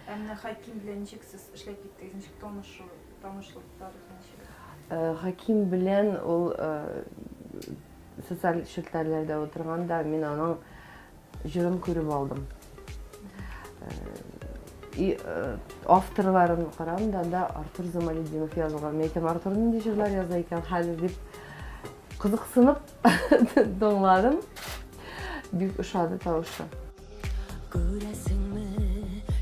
Ә менә Хәким белән ничек сез эшләп киттегез? Ничек танышу, танышлыкларыгыз ничек? Хәким белән ул социаль челтәрләрдә утырганда мин аның җырын күреп алдым. И авторларын карадым да, анда Артур Замалетдинов язылган. Мин әйтәм, Артур нинди җырлар яза икән хәзер дип кызыксынып тыңладым. Бик ошады тавышы. Күрәсеңме,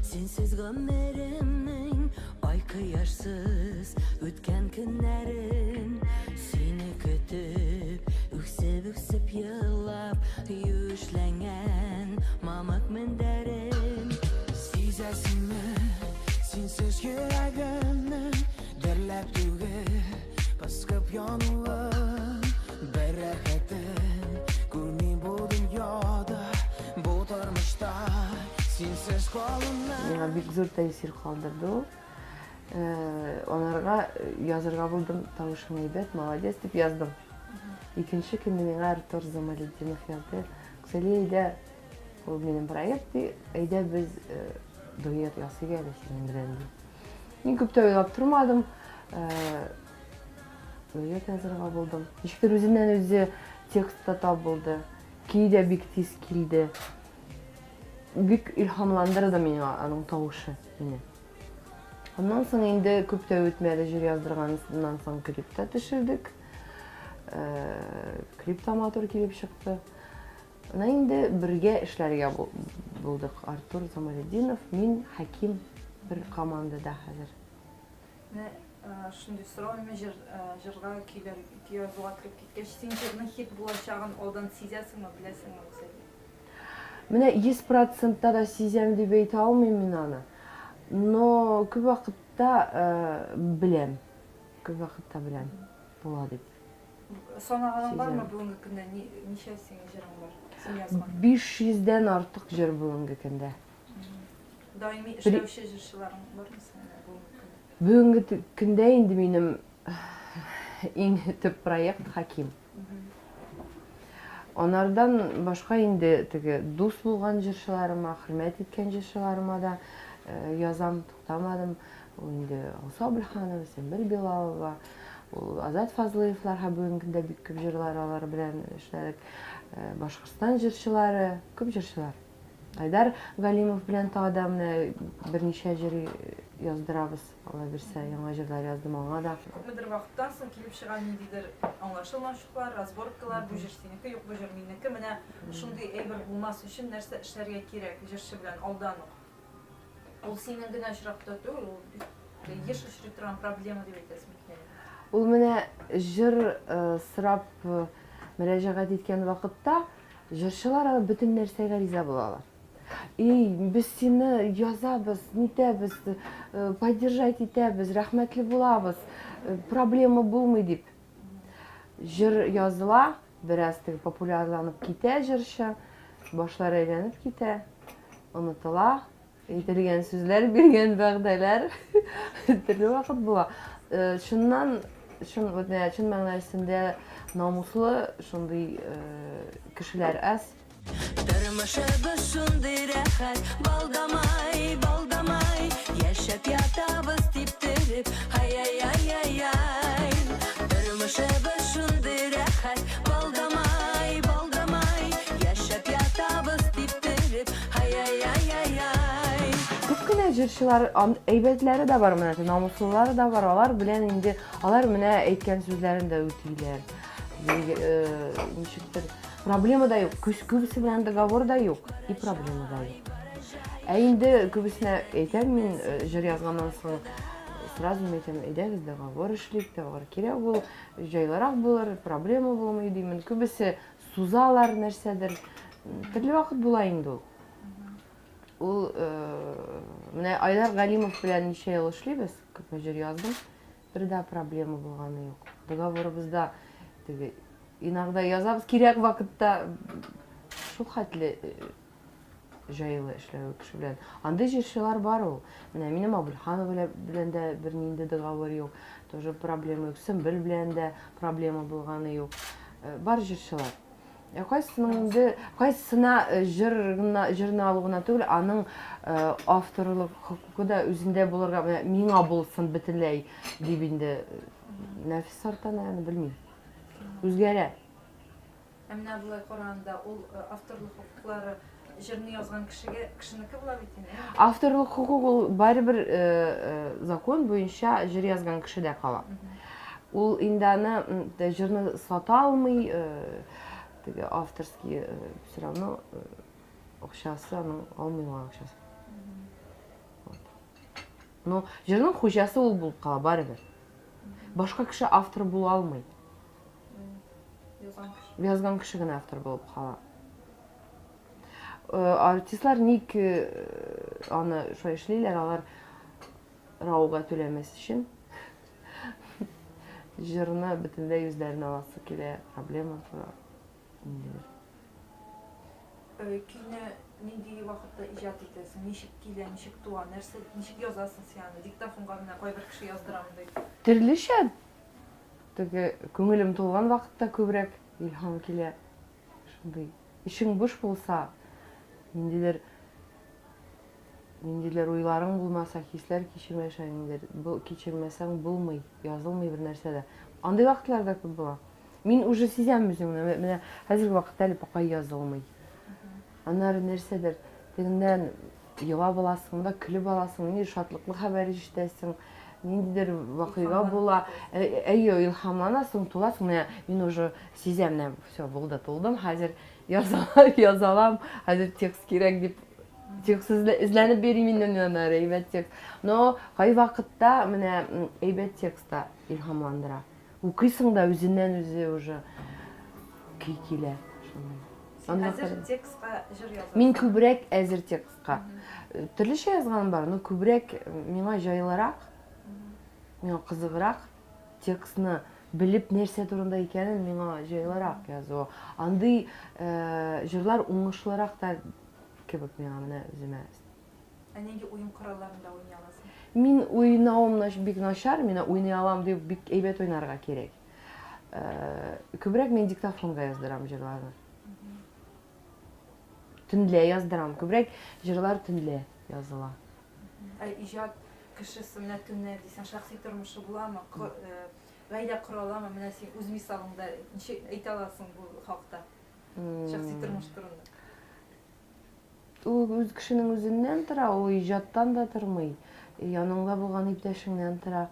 синсез гомеремнең ай кояшсыз үткән көннәрен. Сине көтеп, үксеп-үксеп елап, юешләнгән мамык мендәрем. Сизәсеңме, синсез йөрәгемнең дөрләп түгел, пыскып януын. Бер рәхәтен күрми бу дөньяда, бу тормышта синсез калуны. Миңа бик зур тәэсир калдырды ул. Анарга язырга булдым, тавышың әйбәт, молодец дип яздым. Икенче көнне миңа Артур Замалетдинов язды. Гүзәлия, әйдә, ул минем проект, ди, әйдә без дуэт ясыйк әле синең белән, ди. Мин күп тә уйлап тормадым. Дуэт язырга булдым. Ничектер үзеннән үзе текст та табылды. Көй дә бик тиз килде. Бик илһамландырды миңа аның тавышы мине. Аннан соң инде күп тә үтмәде, җыр яздырганнан соң клип та төшердек. Клип та матур килеп чыкты. Менә инде бергә эшләргә булдык. Артур Замалетдинов, мин, Хәким бер командада хәзер. Менә шундый сорау, менә җыр, җырга көйләр, көй язуга кереп киткәч, син җырның хит булачагын алдан сизәсеңме, беләсеңме, Гүзәлия? Менә 100 процентта да сизәм дип әйтә алмыйм мин аны. Но күп вакытта беләм. Күп вакытта беләм, була дип. Санаганың бармы бүгенге көндә ничә синең җырың бар? Син язган. 500 дән артык җыр бүгенге көндә. Даими эшләүче җырчыларың бармы синең бүгенге көндә? Бүгенге көндә инде минем иң төп проект Хаким. Анардан башка инде теге дус булган җырчыларыма, хөрмәт иткән җырчыларыма да язам, туктамадым. Ул инде Алсу Абелханова, Сөмбел Билалова, ул Азат Фазлыевлар һәм бүгенге көндә бик күп җырлар алар белән эшләдек. Башкортстан җырчылары, күп җырчылар. Айдар Галимов белән тагы да менә берничә җыр яздырабыз, Алла бирсә, яңа җырлар яздым аңа да. Күпмедер вакыттан соң килеп чыга ниндидер аңлашылмаучылыклар, разборкалар, бу җыр синеке, юк, бу җыр минеке. Менә шундый әйбер булмас өчен нәрсә эшләргә кирәк җырчы белән алдан ук? Ул синең генә очракта түгел, ул бик еш очрый торган проблема дип әйтәсем килә. Ул менә җыр сорап мөрәҗәгать иткән вакытта Җырчылар алар бөтен нәрсәгә риза булалар. И, без сине язабыз, нитәбез, э, поддержать итәбез, рәхмәтле булабыз, э, проблема булмый дип. Җыр языла, бераз теге популярланып китә җырчы, башлар әйләнеп китә, онытыла. Әйтелгән сүзләр, биргән вәгъдәләр төрле вакыт була. Э, чыннан, чын, вот менә чын мәгънәсендә намуслы шундый э, кешеләр әз. Тормышыбыз шундый рәхәт, балдамай, балдамай, яшәп ятабыз типтереп, ай-яй-яй-яй-яй. Тормышыбыз шундый рәхәт, балдамай, балдамай, яшәп ятабыз типтереп, Ай-яй-яй-яй-яй. Күп кенә җырчылар, әйбәтләре дә бар менә, намуслылары да бар. Алар белән инде, алар менә әйткән сүзләрен дә үтиләр. Э, ничектер, проблема да юк. Күз күбесе белән договор да юк, и проблема да юк. Ә инде күбесенә әйтәм мин, э, җыр язганнан соң сразу мин әйтәм, әйдәгез договор эшлик, договор кирәк ул, җайлырак булыр, проблема булмый димен. Күбесе сузалар нәрсәдер. Төрле вакыт була инде ул. Ул э, менә Айдар Галимов белән ничә ел эшлибез, күпме җыр яздым, бер дә проблема булганы юк. Договорыбызда теге иногда язабыз, кирәк вакытта шул хәтле э, җайлы эшләү кеше белән. Андый җырчылар бар ул. Менә минем Абульханова белән дә бернинди договор юк. Тоже проблема юк. Сөмбел белән дә проблема булганы юк. Э, бар җырчылар. Ә кайсының инде, кайсысына җыр гына, җырны алу гына түгел, аның авторлык хокукы да үзендә булырга, менә миңа булсын бөтенләй дип инде нәфис арта, наверное, белмим. Үзгәрә. Ә менә болай караганда, ул авторлык хокуклары җырны язган кешегә, кешенеке була бит инде. Авторлык хокук ул барыбер закон буенча җыр язган кешедә кала. Ул инде аны җырны сата алмый, теге авторский все равно акчасы аның алмый ул акчасы. Но җырның хуҗасы ул булып кала барыбер. Башка кеше автор була алмый. Язган кеше. Язган кеше генә автор булып кала. Э, артистлар ник э, аны шулай эшлиләр? Алар рауга түләмәс өчен җырны бөтенләй үзләренә аласы килә, проблема тура. Ниндидер. Э, көйне нинди вакытта иҗат итәсең? Ничек килә, ничек туа, нәрсә, ничек язасың син аны? Диктофонга менә кайбер кеше яздыра мондый. Төрлечә. Теге күңелем тулган вакытта күбрәк илһам килә. Шундый эшең буш булса, ниндидер ниндидер уйларың булмаса, хисләр кичермәсәң, ниндидер бу кичермәсәң булмый, язылмый бер нәрсә дә. Андый вакытлар да күп була. Мин уже сизәм үземне, менә хәзерге вакытта әле пока язылмый. Аннары нәрсәдер тегеннән Елап аласың да, көлеп аласың, ниндидер шатлыклы хәбәр ишетәсең, ниндидер вакыйга була. Әйе, илһамланасың, туласың. Менә мин уже сизәм, менә все, булды, тулдым, хәзер яза алам, хәзер текст кирәк дип текст эзләнеп йөрим инде мин аннары, әйбәт текст. Но кайвакытта менә әйбәт текст та илһамландыра. Укыйсың да үзеннән үзе уже көй килә. Шундый. Син әзер текстка җыр язасың. Мин күбрәк әзер текстка. Э, төрлечә язганым бар, но күбрәк э, миңа җайлырак, миңа кызыграк текстны белеп нәрсә турында икәнен миңа җайлырак язу. Андый э, җырлар уңышлырак та кебек миңа менә үземә. Ә нинди уен коралларында уйный аласың? Мин уйнавым бик начар, мин уйный алам дип бик әйбәт уйнарга кирәк. Күбрәк мин диктофонга яздырам җырларны. Төнлә яздырам. Күбрәк җырлар төнлә языла. Ә иҗат кешесе менә төнлә дисәң, шәхси тормышы буламы? Гаилә кора аламы? Менә син үз мисалыңда ничек әйтә аласың бу хакта? Шәхси тормыш турында. Ул үз кешенең үзеннән тора, ул иҗаттан да тормый. Яныңда булган иптәшеңнән тора.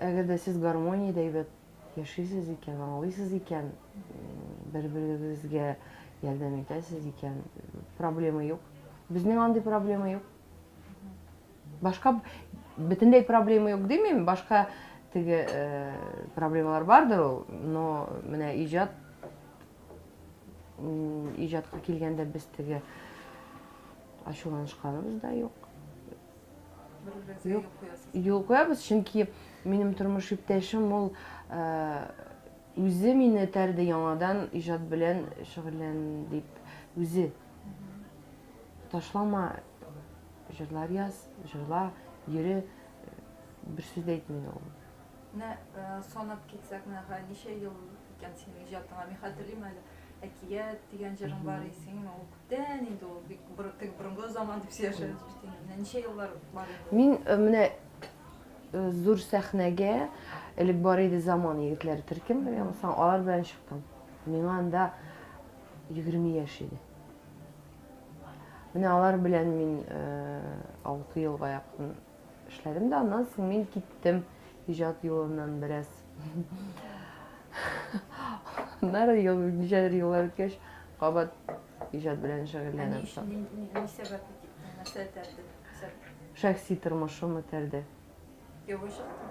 Әгәр дә сез гармониядә әйбәт яшисез икән, аңлыйсыз икән, бер-берегезгә ярдәм итәсез икән, проблема юк. Безнең андый проблема юк. Башка бөтенләй проблема юк димим, башка теге э, проблемалар бардыр ул, но менә иҗат иҗатка килгәндә без теге ачуланышканыбыз да юк. Бер-берегезгә юл куясыз. Юл куябыз, чөнки минем тормыш иптәшем ул үзе мине этәрде яңадан иҗат белән шөгыльлән дип. Үзе. Ташлама, җырлар яз, җырла, йөре. Бер сүз дә әйтми ул. Менә санап китсәк, менә хәзер ничә ел икән синең иҗатыңа? Мин хәтерлим әле, Әкият дигән җырың бар исеңме? Ул күптән инде ул бик бер, теге борынгы заман дип сөйләшәбез бит инде. Менә ничә еллар бар инде ул? Мин э, менә э, зур сәхнәгә элек бар иде заман егетләре төркем, белән алар белән чыктым. Миңа анда 20 яшь иде. Менә алар белән мин 6 э, елга якын эшләдем дә, аннан соң мин киттем иҗат юлыннан бераз. Аннары ел, ничәдер еллар үткәч, кабат иҗат белән шөгыльләнәм. Ә ни өчен, ни, ни сәбәпле киттең? Нәрсә этәрде? Шәхси тормышым этәрде. Кияүгә чыктың?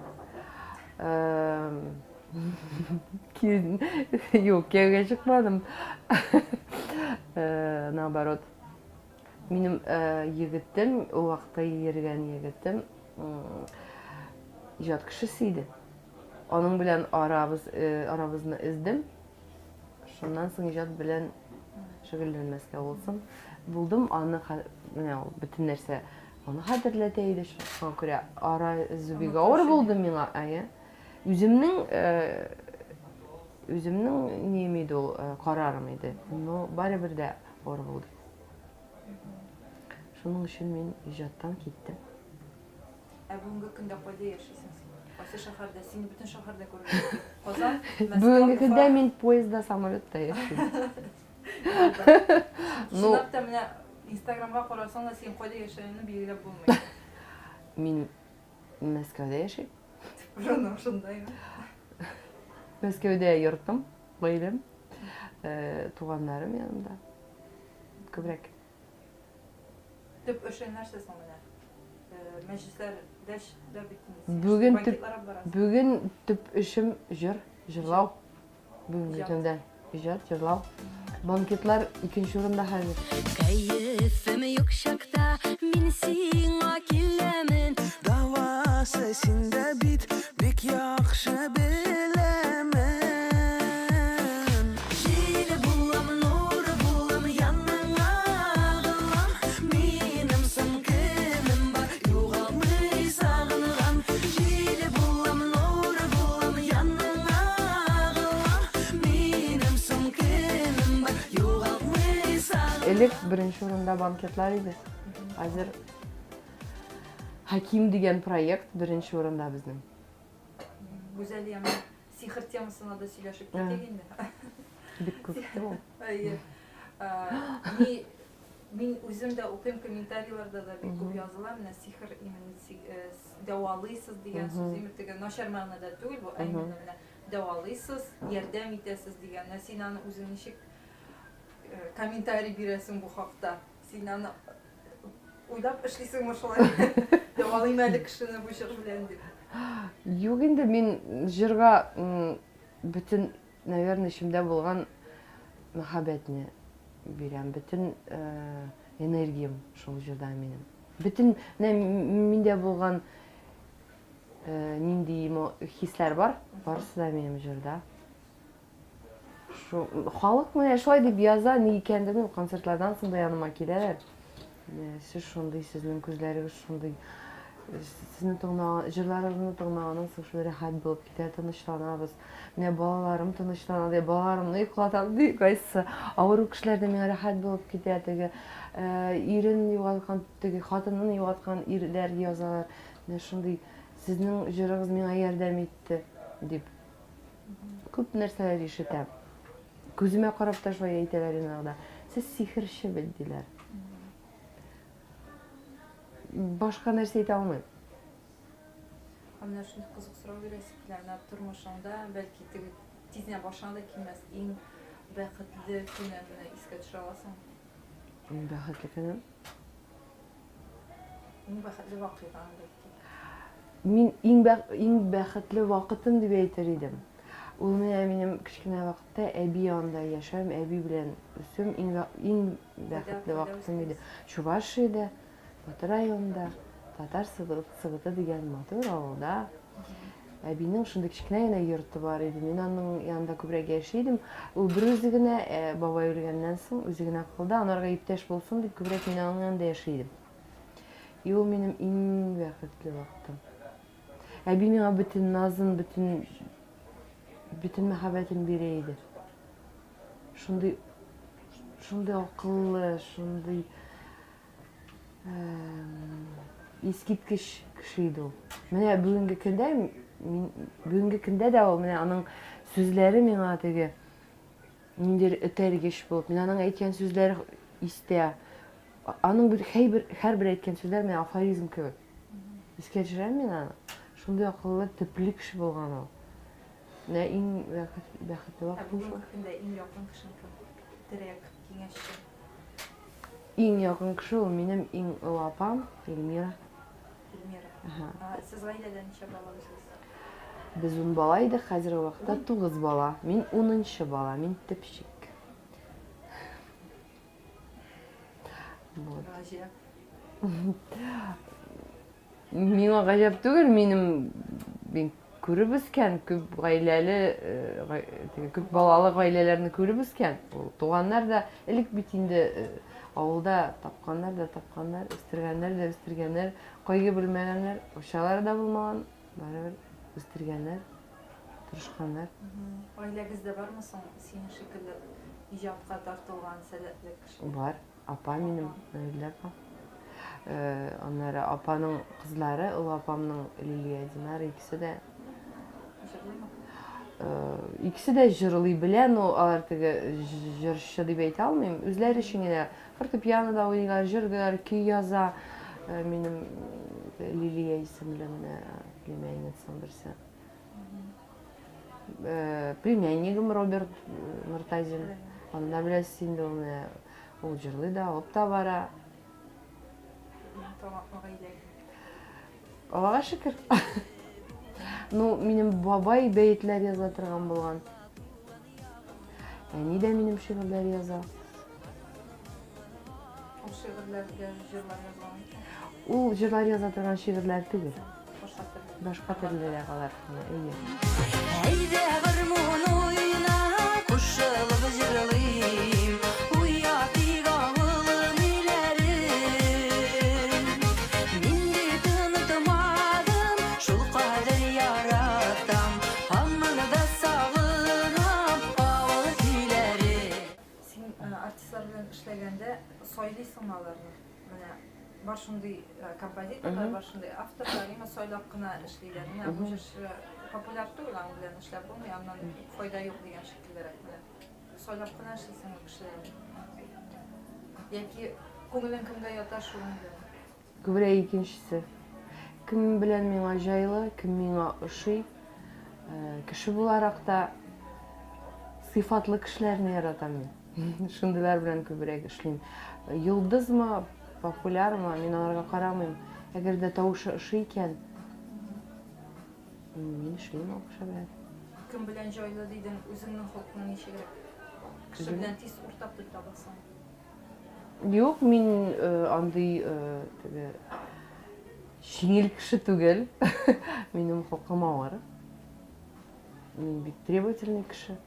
Юк, кияүгә чыкмадым. Э, наоборот. Минем э, егетем, ул вакытта йөргән егетем, иҗат кешесе иде. Аның белән арабыз, э, арабызны өздем. Шуннан соң иҗат белән шөгыльләнмәскә булсын. Булдым, аны менә ул бөтен нәрсә аны хәтерләтә иде. Шуңа күрә ара өзү бик авыр булды миңа, әйе. Үземнең э, Үземнең нием иде ул, э, карарым иде. Но барыбер дә авыр булды. Шуның өчен мин иҗаттан киттем. Ә бүгенге көндә кайда яшисең син? Кайсы шәһәрдә? Сине бөтен шәһәрдә күрергә мөмкин. Казан, Мәскәү, Бүгенге Уфа. көндә мин поездда, самолетта яшим. Ну, Чынлап та менә Инстаграмга карасаң да син кайда яшәгәнеңне билгеләп булмый. Мин Мәскәүдә яшим. Урыным шундаймы? Мәскәүдә йортым, гаиләм, э, туганнарым янында. Күбрәк. Төп эшең нәрсә соң менә? Э, мәҗлесләрдә дә бит инде. Бүген төп бүген төп эшем җыр, җырлау. Бүгенге көндә иҗат, җырлау. Банкетлар икенче урында хәзер. Кәефем юк чакта мин сиңа киләмен. Дәвасы синдә бит, бик яхшы беләмен. Җил булам, нур булам, яныңа агылам. Минем соң кемем бар, югалтмый сагынган. Җил булам, нур булам, яныңа агылам. Минем соң кемем бар, югалтмый сагынган. Элек беренче урында банкетлар иде. Хәзер Хаким дигән проект беренче урында безнең. Гүзәлия, менә сихер темасына да сөйләшеп китик инде. Бик күп тема. Әйе. Ни мин үзем дә укыйм, комментарийларда да бик күп языла, менә сихер именно э, дәвалыйсыз дигән сүз, именно теге начар мәгънәдә түгел бу, ә именно менә дәвалыйсыз, ярдәм итәсез дигән. Ә син аны үзең ничек э, комментарий бирәсең бу хакта? Син аны уйлап эшлисеңме шулай? Дәвалыйм әле кешене бу җыр белән дип. Юк инде мин җырга бөтен, наверное, эчемдә булган мәхәббәтне бирәм. Бөтен э, энергиям шул җырда минем. Бөтен менә миндә булган э, нинди хисләр бар, барысы да минем җырда. Шу, халык менә шулай дип яза, ни икәнен белмим, концертлардан соң да яныма киләләр. Менә сез шундый, сезнең күзләрегез шундый, сезне тыңлаган, җырларыгызны тыңлаганнан соң шулай рәхәт булып китә, тынычланабыз. Менә балаларым тынычлана ди, балаларымны йоклатам ди, кайсы авыру кешеләр дә миңа рәхәт булып китә, теге э, ирен югалткан, теге хатынын югалткан ирләр язалар. Менә шундый, сезнең җырыгыз миңа ярдәм итте, дип. Күп нәрсәләр ишетәм. Күземә карап та шулай әйтәләр иногда. Сез сихерче бит, диләр. Башка нәрсә әйтә алмыйм. Ә менә шундый кызык сорау бирәсе килә. Менә тормышыңда, бәлки теге тиз генә башыңа да килмәс, иң бәхетле көнеңне искә төшерә аласыңмы? Иң бәхетле көнем? Иң бәхетле вакыйгаң бәлки. Мин иң, бәх, иң бәхетле вакытым дип әйтер идем. Ул менә минем кечкенә вакытта әби янында яшәвем, әби белән үсүем иң, иң бәхетле вакытым иде. Чувашиядә, Батыр районында, Татар Сыгыты дигән матур авылда әбинең шундый кечкенә генә йорты бар иде. Мин аның янында күбрәк яши идем. Ул бер үзе генә, ә, бабай үлгәннән соң үзе генә калды. Анарга иптәш булсын дип күбрәк мин аның янында яши идем. И ул минем иң бәхетле вакытым. Әби миңа бөтен назын, бөтен бөтен мәхәббәтен бирә иде. Шундый шундый акыллы, шундый искиткеч кеше иде ул. Менә бүгенге көндә мин бүгенге көндә дә ул менә аның сүзләре миңа теге ниндидер этәргеч булып, мин аның әйткән сүзләре истә. Аның бер һәрбер һәрбер әйткән сүзләре менә афоризм кебек. Искә төшерәм мин аны. Шундый акыллы, төпле кеше булган ул. Менә иң бәхетле Ә вакытым шул. бүгенге көндә иң якын кешең кем? Терәк, киңәшче. Иң якын кеше ул минем иң олы апам Эльмира. Эльмира. Ага. А, сез гаиләдә ничә бала үзегез? Без ун бала идек, хәзерге вакытта тугыз бала. Мин унынчы бала, мин төпчек. Вот. Гаҗәп. Миңа гаҗәп түгел, минем мин күреп үскән күп гаиләле, э, теге күп балалы гаиләләрне күреп үскән. Ул туганнар да элек бит инде э, авылда тапканнар да тапканнар, үстергәннәр дә үстергәннәр, кайгы белмәгәннәр, акчалары да булмаган, барыбер үстергәннәр. Тырышканнар. Гаиләгездә бармы соң синең шикелле иҗатка тартылган сәләтле кеше? Бар. Апа минем, Наилә апа. Э, аннары апаның кызлары, олы апамның Лилия, Динара, икесе дә Җырлыймы? Э, икесе дә җырлый белә, но алар теге җырчы дип әйтә алмыйм. Үзләре өчен генә фортепианода уйныйлар, җырлыйлар, көй яза. Э, минем Лилия исемле менә племянницам берсе. Э, племяннигым Роберт э, Мортазин. Аны да беләсез инде, ул менә ул җырлый да, алып та бара. Талантлы гаилә. Аллага шөкер. Ну, минем бабай бәетләр яза торган булган. Әни дә минем шигырьләр яза. Ул шигырьләргә җырлар язган икән. Ул җырлар яза торган шигырьләр түгел. Башка төрле. Башка төрлерәк алар. Әйе. Әйдә гармун уйна, кушылып җырлыйм. Уятыйк авылым өйләрен. Мин бит онытмадым, шул кадәр яратам. Һаман да сагынам авыл көйләрен. Син артистлар белән эшләгәндә сайлыйсыңмы аларны? Менә бар шундый композиторлар, бар шундый авторлар, именно сайлап кына эшлиләр. Менә бу җырчы популяр түгел, аның белән эшләп булмый, аннан файда юк дигән шикеллерәк. Менә сайлап кына эшлисеңме кешеләрне? Яки күңелең кемгә ята, шуның белән? Күбрәк икенчесе. Кем белән миңа җайлы, кем миңа ошый. Кеше буларак та сыйфатлы кешеләрне яратам мин. Шундыйлар белән күбрәк эшлим. Йолдызмы, популярмы, мин аларга карамыйм. Әгәр дә тавышы ошый икән, мин эшлим ул кеше белән. Кем белән җайлы дидең, үзеңнең холкың ничегрәк? Кеше белән тиз уртак тел табасың. Юк, мин э, андый э, теге җиңел кеше түгел. Минем холкым авыр. Мин бик требовательный кеше.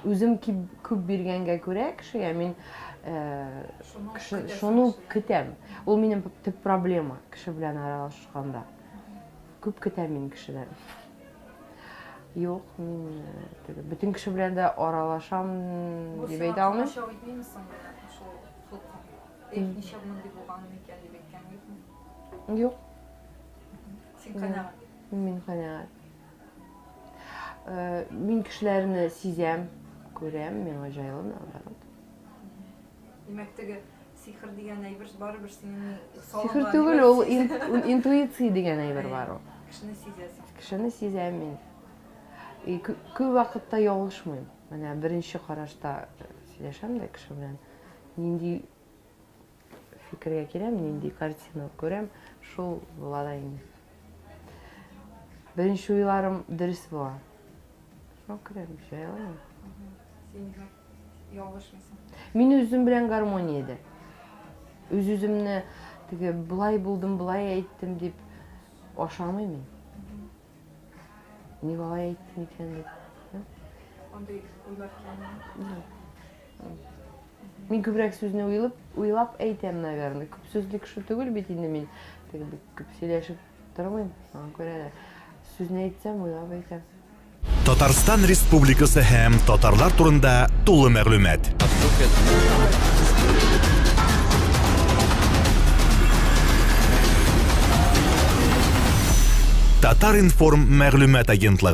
Үзем күп биргәнгә күрә кешегә мин э, шуны көтәм. Ул минем төп проблема кеше белән аралашканда. Күп көтәм мин кешедән. Юк, мин э, теге бөтен кеше белән дә аралашам дип әйтә алмыйм. Бу сиңа итмиме соң менә шул холкың? Эх, ничә мондый булганым икән дип әйткән юкмы? Юк. Син канәгать? Мин канәгать. Э, мин кешеләрне сизәм, күрәм, миңа җайлы наоборот. Димәк, теге сихер дигән әйбер барыбер синең Сихер түгел, ул интуиция дигән әйбер бар ул. Кешене сизәсең. Кешене сизәм мин. И күп вакытта ялгышмыйм. Менә беренче карашта э, сөйләшәм дә кеше белән. Нинди фикергә киләм, нинди картина күрәм, шул була да инде. Беренче уйларым дөрес була. Шуңа күрә җайлы. Син ялгышмыйсың. Мин үзем белән гармониядә. Үз-үземне теге болай булдым, болай әйттем дип ашамыйм мин. Ник алай әйттем икән дип. Андый уйлар килми. Мин күбрәк сүзне уйлап, уйлап әйтәм, наверное. Күп сүзле кеше түгел бит инде мин. Теге бик күп сөйләшеп тормыйм. Шуңа күрә дә сүзне әйтсәм, уйлап әйтәм. Татарстан Республикасы һәм татарлар турында тулы мәгълүмат. Татар-информ мәгълүмат агентлыгы.